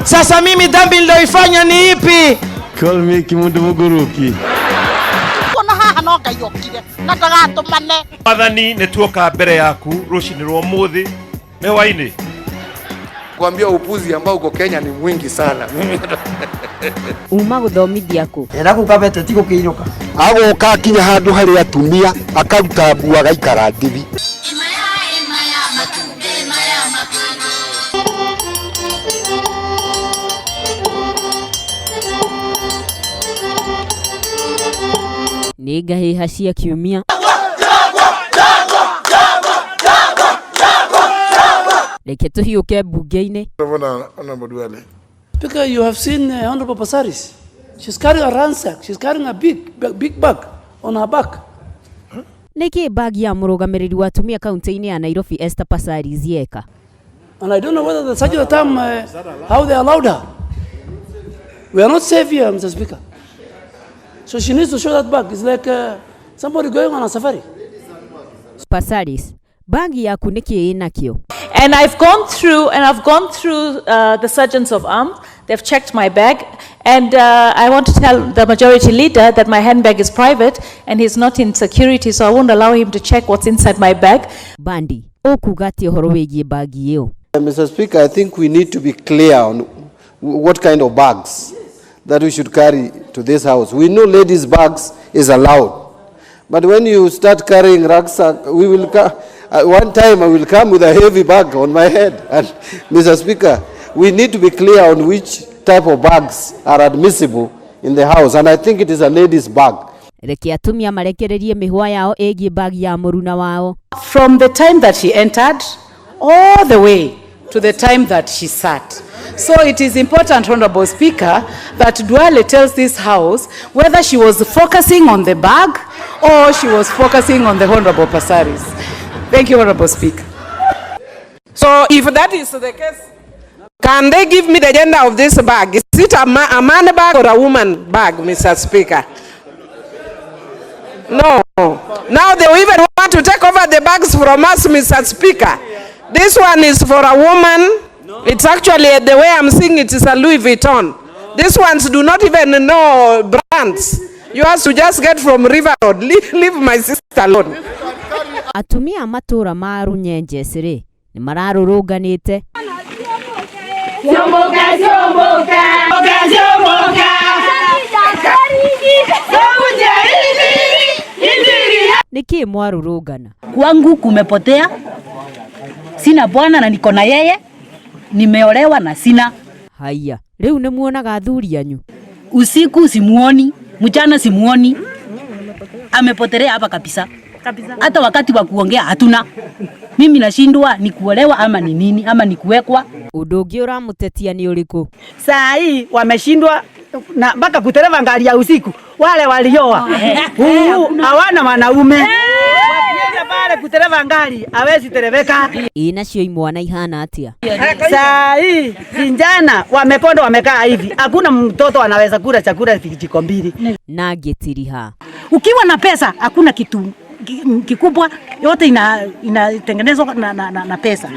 Sasa mimi dhambi niliyoifanya ni ipi? Call me Kimundu Muguruki. Ona haha no Ngai okire na ndagatũmane. Mwathani, nĩ tuoka mbere yaku rũcinĩ rwa ũmũthĩ nĩ hwainĩ. Kuambia upuzi ambao uko Kenya ni mwingi sana. Uma gũthomithia kũ? Ĩra gũkabete ti gũkĩirũka. Agoka akinya handũ harĩ atumia akaruta nguo agaikara ndithi. Nĩ ngahĩha cia kiumia. Reke tũhiũke mbunge-inĩ. Speaker, you have seen Honorable Passaris. She's carrying a ransack. She's carrying a big, big, big bag on her back. Nĩkĩ bagi ya mũrũgamĩrĩri wa atumia kaunti-inĩ ya Nairobi Esther Passaris yeka? And I don't know whether the sergeant at arms, how they allowed her. We are not safe here, Mr. Speaker. So she needs to show that bag. It's like somebody going on a safari. Passaris, bagi yaku nĩkĩ ĩnakĩo? And I've gone through, and I've gone through the sergeants of arms. They've checked my bag, and I want to tell the majority leader that my handbag is private, and he's not in security, so I won't allow him to check what's inside my bag. Bandi, ũkuga atĩa ũhoro wĩgiĩ bagi ĩyo? Mr. Speaker, I think we need to be clear on what kind of bags that we should carry to this house. We know ladies' bags is allowed. But when you start carrying rucksack, we will one time I will come with a heavy bag on my head. And Mr. Speaker, we need to be clear on which type of bags are admissible in the house. And I think it is a lady's bag. Reke atumia marekererie mĩhwa yao ĩgiĩ bagi ya mũruna wao. From the time that she entered all the way to the time that she sat. So it is important, Honorable Speaker, that Duale tells this House whether she was focusing on the bag or she was focusing on the Honorable Passaris. Thank you, Honorable Speaker. So if that is the case, can they give me the gender of this bag? Is it a man bag or a woman bag, Mr. Speaker? No. Now they even want to take over the bags from us, Mr. Speaker. This one is for a woman. It's actually, the way I'm seeing it, is a Louis Vuitton. These ones do not even know brands. You have to just get from River Road. Leave my sister alone. Atumia a matũra ma Runyenjes rĩ nĩ mararũrũnganĩte. Nĩkĩ mwarũrũngana? Kwangu kumepotea, sina bwana na niko na yeye, nimeolewa na sina. Haiya, rĩu nĩ muonaga athuri anyu? Usiku simuoni, mchana simuoni, amepotelea hapa kabisa. Hata wakati wa kuongea hatuna. Mimi nashindwa ni kuolewa ama ni nini ama ni kuwekwa. Ũndũ ũngĩ ũramũtetia nĩ ũrĩkũ? Saa hii wameshindwa na mpaka kutereva ngari ya usiku. Wale walioa huu hawana wanaume. Wakienda pale kutereva ngari hawezi tereveka. Ĩ nacio imwana ihana atĩa? Saa hii vijana wamekonda wamekaa hivi. Hakuna mtoto anaweza kula chakula vijiko mbili. Na ngĩtiriha. Ukiwa na pesa hakuna kitu kikubwa, yote inatengenezwa na pesa.